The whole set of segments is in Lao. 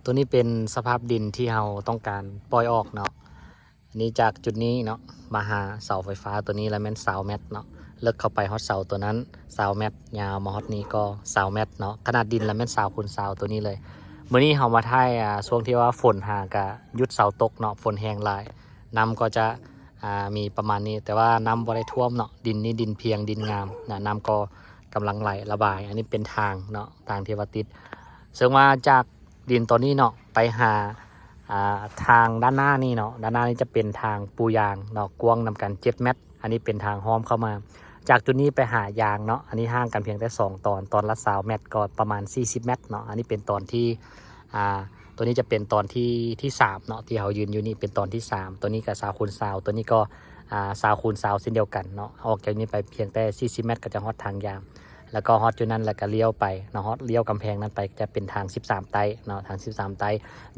ຕົວນີ້ເປັນສະພາບດິນທີ່ເຮົາຕ້ອງການປ່ອຍອອກເນາະ. ອັນນີ້ຈາກຈຸດນີ້ເນາະ ມາຫາເສົາໄຟຟ້າຕົວນີ້ລະແມ່ນຊາວແມັດເນາະ, ເລິກເຂົ້າໄປຮອດເສົາຕົວນັ້ນຊາວແມັດ, ຍາວມາຮອດນີ້ກໍຊາວແມັດເນາະ. ຂະໜາດດິນລະແມ່ນຊາວຄູນຊາວຕົວນີ້ເລີຍ. ມື້ນີ້ເຮົາມາຖ່າຍ ອາ ຊ່ວງທີ່ວ່າຝົນຫາກະຢຸດເຊົາຕົກເນາະ, ຝົນແຮງຫຼາຍ, ນ້ຳກໍຈະ ອາ ມີປະມານນີ້, ແຕ່ວ່ານ້ຳບໍ່ໄດ້ຖ້ວມເນາະ. ດິນນີ້ດິນພຽງ ດິນງາມນະ, ນ້ຳກໍກຳລັງໄຫຼລະບາຍ. ອັນນີ້ເປັນທາງເນາະ, ທາງທີ່ວ່າຕິດ. ເຊິ່ງວ່າຈາກດິນຕອນນີ້ເນາະ ໄປຫາ ອາ ທາງດ້ານໜ້ານີ້ເນາະ, ດ້ານໜ້ານີ້ຈະເປັນທາງປູຢາງເນາະ, ກວ້າງນຳກັນເຈັດແມັດ. ອັນນີ້ເປັນທາງອ້ອມເຂົ້າມາ ຈາກຈຸດນີ້ໄປຫາຢາງເນາະ. ອັນນີ້ຫ່າງກັນພຽງແຕ່ສອງຕອນ, ຕອນລະຊາວແມັດ ກໍປະມານສີ່ສິບແມັດເນາະ. ອັນນີ້ເປັນຕອນທີ່ ອາ ຕົວນີ້ຈະເປັນຕອນທີ່ ທີ່ສາມເນາະ, ທີ່ເຮົາຢືນຢູ່ນີ້ເປັນຕອນທີ່ສາມ. ຕົວນີ້ກໍຊາວຄູນຊາວ, ຕົວນີ້ກໍ ອາ ຊາວຄູນຊາວເຊັ່ນດຽວກັນເນາະ. ອອກຈາກນີ້ໄປພຽງແຕ່ສີ່ສິບແມັດກໍຈະຮອດທາງຢາງ, ແລ້ວກໍຮອດຈຸດນັ້ນ ແລ້ວກໍລ້ຽວໄປເນາະ, ຮອດລ້ຽວກຳແພງນັ້ນໄປຈະເປັນທາງສິບສາມໃຕ້ເນາະ, ທາງສິບສາມໃຕ້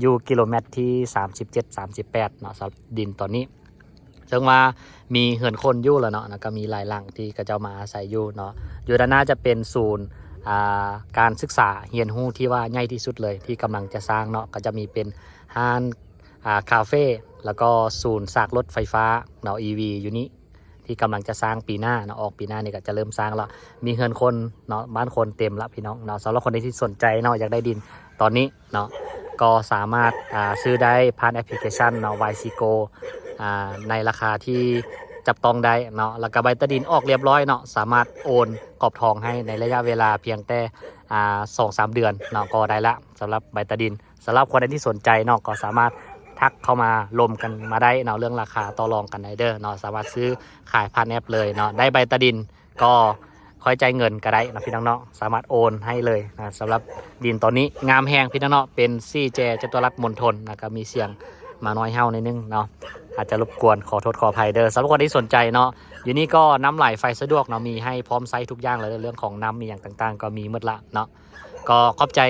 ຢູ່ກິໂລແມັດທີສາມສິບເຈັດ ສາມສິບແປດເນາະ. ສຳລັບດິນຕອນນີ້ ເຊິ່ງວ່າມີເຮືອນຄົນຢູ່ແລ້ວເນາະ, ແລ້ວກໍມີຫຼາຍຫຼັງທີ່ເຂົາເຈົ້າມາອາໄສຢູ່ເນາະ. ຢູ່ດ້ານໜ້າຈະເປັນສູນ ອາ ການສຶກສາຮຽນຮູ້ທີ່ວ່າໃຫຍ່ທີ່ສຸດເລີຍ ທີ່ກຳລັງຈະສ້າງເນາະ, ກໍຈະມີເປັນຮ້ານ ອາ ຄາເຟ ແລ້ວກໍສູນຊາກລົດໄຟຟ້າເນາະ ອີ ວີ ຢູ່ນີ້ ທີ່ກຳລັງຈະສ້າງປີໜ້າເນາະ, ອອກປີໜ້ານີ້ກໍຈະເລີ່ມສ້າງແລ້ວ. ມີເຮືອນຄົນເນາະ, ບ້ານຄົນເຕັມລະພີ່ນ້ອງເນາະ. ສຳລັບຄົນໃດທີ່ສົນໃຈເນາະ, ຢາກໄດ້ດິນຕອນນີ້ເນາະ, ກໍສາມາດ ອາ ຊື້ໄດ້ຜ່ານແອັບພລິເຄຊັນເນາະ ວາຍຊີໂກ ອາ ໃນລາຄາທີ່ຈັບຕ້ອງໄດ້ເນາະ. ແລ້ວກໍໃບຕາດິນອອກລຽບຮ້ອຍເນາະ, ສາມາດໂອນກອບທອງໃຫ້ໃນໄລຍະເວລາພຽງແຕ່ ອາ ສອງສາມເດືອນເນາະ ກໍໄດ້ລະ ສຳລັບໃບຕາດິນ. ສຳລັບຄົນໃດທີ່ສົນໃຈເນາະ ກໍສາມາດທັກເຂົ້າມາລົມກັນມາໄດ້ເນາະ, ເລື່ອງລາຄາຕໍ່ລອງກັນໄດ້ເດີເນາະ, ສາມາດຊື້ຂາຍຜ່ານແອັບເລີຍເນາະ. ໄດ້ໃບຕາດິນກໍຄ່ອຍຈ່າຍເງິນກໍໄດ້ເນາະ ພີ່ນ້ອງເນາະ, ສາມາດໂອນໃຫ້ເລີຍນະ. ສຳລັບດິນຕອນນີ້ງາມແຮງ ພີ່ນ້ອງເນາະ, ເປັນ ສີ່ ແຈ ຈະຕຸລັດມົນທົນນະ, ກໍມີສຽງໝານ້ອຍເຫົ່າໜ້ອຍໜຶ່ງເນາະ, ອາດຈະລົບກວນ ຂໍໂທດຂໍອະໄພເດີ. ສຳລັບຄົນທີ່ສົນໃຈເນາະ, ຢູ່ນີ້ກໍນ້ຳໄຫຼໄຟສະດວກເນາະ, ມີໃຫ້ພ້ອມໃຊ້ທຸກຢ່າງເລີຍ, ເລື່ອງຂອງນ້ຳອີ່ຫຍັງຕ່າງໆ ກໍມີໝົດລະເນາະ. ກໍຂອບໃຈ